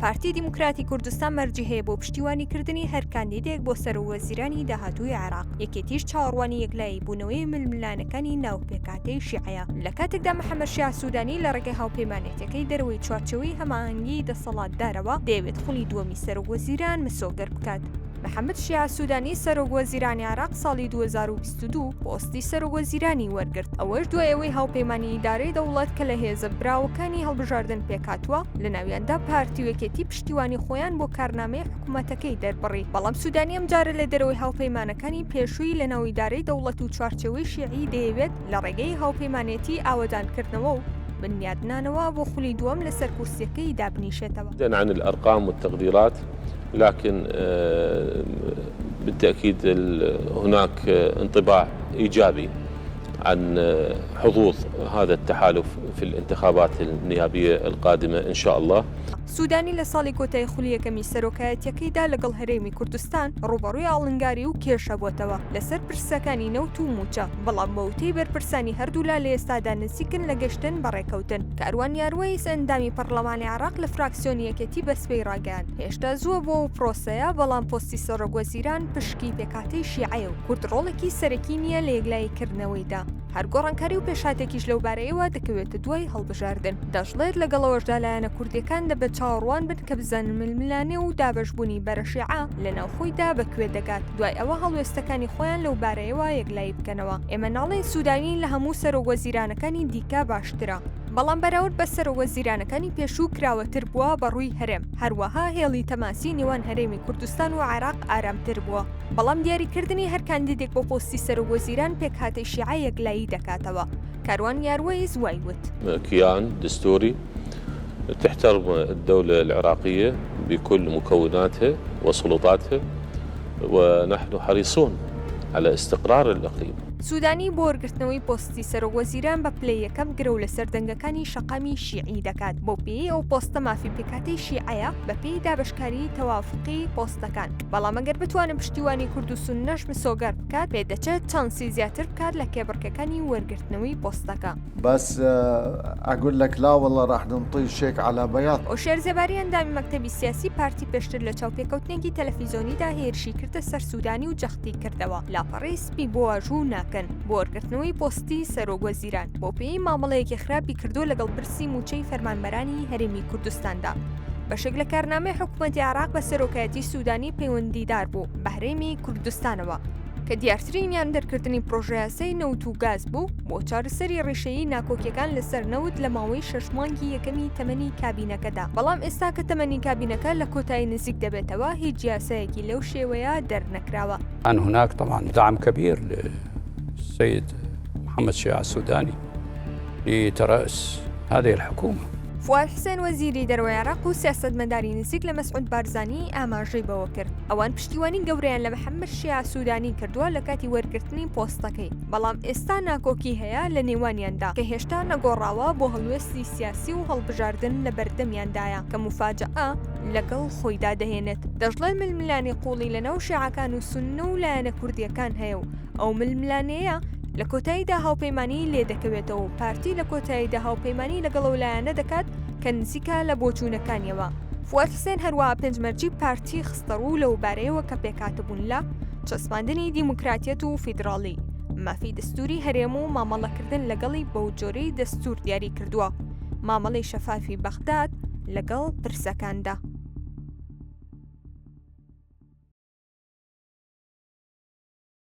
پارتی دیموکراتی کوردستان مەرجی هەیە بۆ پشتیوانیکردنی هەر کاندیدێک بۆ سەرۆکوەزیرانی داهاتووی عێراق، یەکێتیش چاوەڕوانی یەکلاییبوونەوەی ململانێکانی ناو پێکهاتەی شیعەیە، لە کاتێکدا محەمەد شیاع سوودانی لە ڕێگەی هاوپەیمانێتیەکەی دەرەوەی چوارچێوەی هەماهەنگیی دەسەڵاتدارەوە دەیەوێت خولی دووەمی سەرۆکوەزیران مسۆگەر بکات. محەمەد شیاع سوودانی سەرۆکوەزیرانی عێراق ساڵی 2022 پۆستی سەرۆکوەزیرانی وەرگرت، ئەوەش دوای ئەوەی هاوپەیمانی ئیدارەی دەوڵەت کە لە هێزە براوەکانی هەڵبژاردن پێکهاتووە، لەناویاندا پارتی و یەکێتی پشتیوانی خۆیان بۆ کارنامەی حکومەتەکەی دەربڕی، بەڵام سوودانی ئەمجارە لە دەرەوەی هاوپەیمانەکانی پێشووی لەناو ئیدارەی دەوڵەت و چوارچێوەی شیعی دەیەوێت لە ڕێگەی هاوپەیمانێتی ئاوەدانکردنەوە و بنیادنانەوە بۆ خولی دووەم لەسەر کورسیەکەی دابنیشێتەوە. عن الأرقام والتقديرات لكن بالتأكيد هناك انطباع إيجابي عن حظوظ هذا التحالف في الانتخابات النيابية القادمة إن شاء الله. سودانی لە ساڵی کۆتایی خولی یەکەمی سەرۆکایەتیەکەیدا لەگەڵ هەرێمی کوردستان ڕووبەڕووی ئاڵنگاری و کێشە بۆتەوە لەسەر پرسەکانی نەوت و مووچە، بەڵام بە وتەی بەرپرسانی هەردوولا لە ئێستادا نزیکن لە گەشتن بە ڕێکەوتن. کاروان یاروەیس ئەندامی پەڕلەمانی عێراق لە فراکسیۆنی یەکێتی بە سبەی ڕاگەیاند، هێشتا زووە بۆ ئەو پرۆسەیە، بەڵام پۆستی سەرۆکوەزیران پشکی پێکهاتەی شیعەیە و کورد ڕۆڵێکی سەرەکی نییە لە یەکلاییکردنەوەیدا. هەر گۆڕانکاری و پێشهاتێکیش لەوبارەیەوە دەکەوێتە دوای هەڵبژاردن. دەشڵێت، لەگەڵ ئەوەشدا لایەنە کوردییەکان دەبێت چاوەڕوان بن کە بزانن ململانێ و دابەشبوونی بەرە شیعە لە ناوخۆیدا بە کوێ دەگات، دوای ئەوە هەڵوێستەکانی خۆیان لەوبارەیەوە یەکلایی بکەنەوە. ئێمە ناڵێین سوودانی لە هەموو سەرۆکوەزیرانەکانی دیکە باشترە، بەڵام بەراورد بە سەرۆکوەزیرانەکانی پێشوو کراوەتر بووە بە ڕووی هەرێم، هەروەها هێڵی تەماسی نێوان هەرێمی کوردستان و عێراق ئارامتر بووە. بەڵام دیاریکردنی هەر کاندیدێک بۆ پۆستی سەرۆکوەزیران پێکهاتەی شیعە یەکلایی دەکاتەوە، کاروان یاروەیس وای وت. كيان دستوري تحترم الدولة العراقية بكل مكوناتها وسلطاتها ونحن حريصون على استقرار الإقليم. سودانی بۆ وەرگرتنەوەی پۆستی سەرۆک وەزیران بە پلەی یەکەم گرەو لەسەر دەنگەکانی شەقامی شیعی دەکات، بەو پێیەی ئەو پۆستە مافی پێکهاتەی شیعەیە بەپێی دابەشکاریی تەوافوقی پۆستەکان، بەڵام ئەگەر بتوانێت پشتیوانی کورد و سوننەش مسۆگەر بکات، پێدەچێت چانسی زیاتر بکات لە کێبڕکێکانی وەرگرتنەوەی پۆستەکە. بس اقول لك لا والله راح ننطيه شيك على بياض. هۆشیار زێباری ئەندامی مەکتەبی سیاسی پارتی پێشتر لە چاوپێکەوتنێکی تەلەفیزۆنیدا هێرشی کردە سەر سودانی و جەختی کردەوە لاپەڕەی سپی بۆ واژوو ناکەن بۆ وەرگرتنەوەی پۆستی سەرۆک وەزیران بەوپێیەی مامەڵەیەکی خراپی کردووە لەگەڵ پرسی مووچەی فەرمانبەرانی هەرێمی کوردستاندا. بەشێک لە کارنامەی حکومەتی عێراق بە سەرۆکایەتی سودانی پەیوەندیدار بوو بە هەرێمی کوردستانەوە، کە دیارترینیان دەرکردنی پرۆژەیاسای نەوت و گاز بوو بۆ چارەسەری ڕیشەیی ناکۆکیەکان لەسەر نەوت لە ماوەی شەش مانگی یەکەمی تەمەنی کابینەکەدا، بەڵام ئێستا کە تەمەنی کابینەکە لە کۆتایی نزیک دەبێتەوە هیچ یاسایەکی لەو شێوەیە دەرنەکراوە. كان هناك طبعا دعم كبير للسيد محمد شياع السوداني لترأس هذه الحكومة. فواد حسێن وەزیری دەرەوەی عێراق و سیاسەتمەداری نزیک لە مەسعود بارزانی ئاماژەی بەوە کرد، ئەوان پشتیوانی گەورەیان لە محەممەد شیاع سوودانی کردووە لە کاتی وەرگرتنی پۆستەکەی، بەڵام ئێستا ناکۆکی هەیە لە نێوانیاندا کە هێشتا نەگۆڕاوە بۆ هەڵوێستی سیاسی و هەڵبژاردن لە بەردەمیاندایە کە موفاجەئە لەگەڵ خۆیدا دەهێنێت. دەشڵێت ململانێی قووڵی لەناو شیعەکان و سوننە و لایەنە کوردییەکان هەیە و ئەو ململانێیە لە کۆتاییدا هاوپەیمانیی لێدەکەوێتەوە و پارتی لە کۆتاییدا هاوپەیمانی لەگەڵ ئەو لایەنە دەکات کە نزیکە لە بۆچوونەکانیەوە. فواد حسێن هەروەها پێنج مەرجی پارتی خستەڕوو لەوبارەیەوە کە پێکهاتبوون لە، چەسپاندنی دیموکراتیەت و فیدراڵی، مافی دەستووری هەرێم و مامەڵەکردن لەگەڵی بەوجۆرەی دەستوور دیاریکردووە، مامەڵەی شەفافی بەغداد لەگەڵ پرسەکاندا.